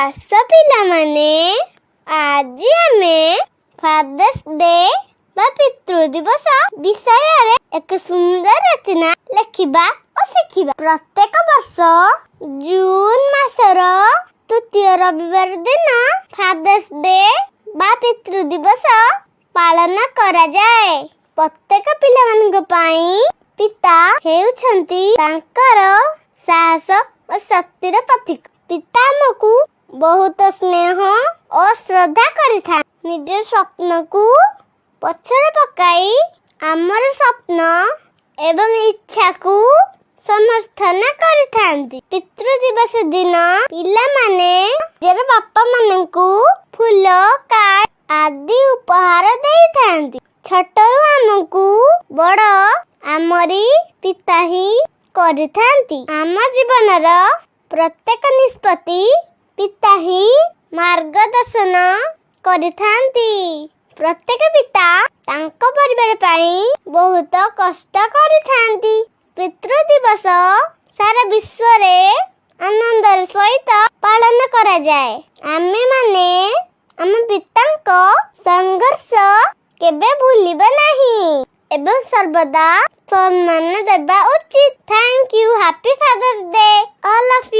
ଆସ ପିଲାମାନେ, ଆଜି ଆମେ ଫାଦର୍ସ ଡେ ବା ପିତୃ ଦିବସ ବିଷୟରେ ଏକ ସୁନ୍ଦର ରଚନା ଲେଖିବା ଓ ଶିଖିବା। ପ୍ରତ୍ୟେକ ବର୍ଷ ଜୁନ ମାସର ତୃତୀୟ ରବିବାର ଦିନ ଫାଦର୍ସ ଡେ ବା ପିତୃ ଦିବସ ପାଳନ କରାଯାଏ। ପ୍ରତ୍ୟେକ ପିଲାମାନଙ୍କ ପାଇଁ ପିତା ହେଉଛନ୍ତି ତାଙ୍କର ସାହସ ଓ ଶକ୍ତିର ପ୍ରତୀକ। ପିତା ଆମକୁ ବହୁତ ସ୍ନେହ ଓ ଶ୍ରଦ୍ଧା କରିଥାନ୍ତି। ନିଜ ସ୍ୱପ୍ନକୁ ପଛରେ ପକାଇ ଆମର ସ୍ୱପ୍ନ ଏବଂ ଇଚ୍ଛାକୁ ସମର୍ଥନ କରିଥାନ୍ତି। ପିତୃ ଦିବସ ଦିନ ପିଲାମାନେ ନିଜର ବାପା ମାନଙ୍କୁ ଫୁଲ, କାର୍ଡ ଆଦି ଉପହାର ଦେଇଥାନ୍ତି। ଛୋଟରୁ ଆମକୁ ବଡ଼ ଆମରି ପିତା ହିଁ କରିଥାନ୍ତି। ଆମ ଜୀବନର ପ୍ରତ୍ୟେକ ନିଷ୍ପତ୍ତି ପିତା ହିଁ ମାର୍ଗଦର୍ଶନ କରିଥାନ୍ତି। ପ୍ରତ୍ୟେକ ପିତା ତାଙ୍କ ପରିବାର ପାଇଁ ବହୁତ କଷ୍ଟ କରିଥାନ୍ତି। ପିତୃ ଦିବସ ସାରା ବିଶ୍ୱରେ ଆନନ୍ଦର ସହିତ ପାଳନ କରାଯାଏ। ଆମେମାନେ ଆମ ପିତାଙ୍କ ସଂଘର୍ଷ କେବେ ଭୁଲିବା ନାହିଁ ଏବଂ ସର୍ବଦା ସମ୍ମାନ ଦେବା ଉଚିତ। Thank you. Happy Father's Day, all of you.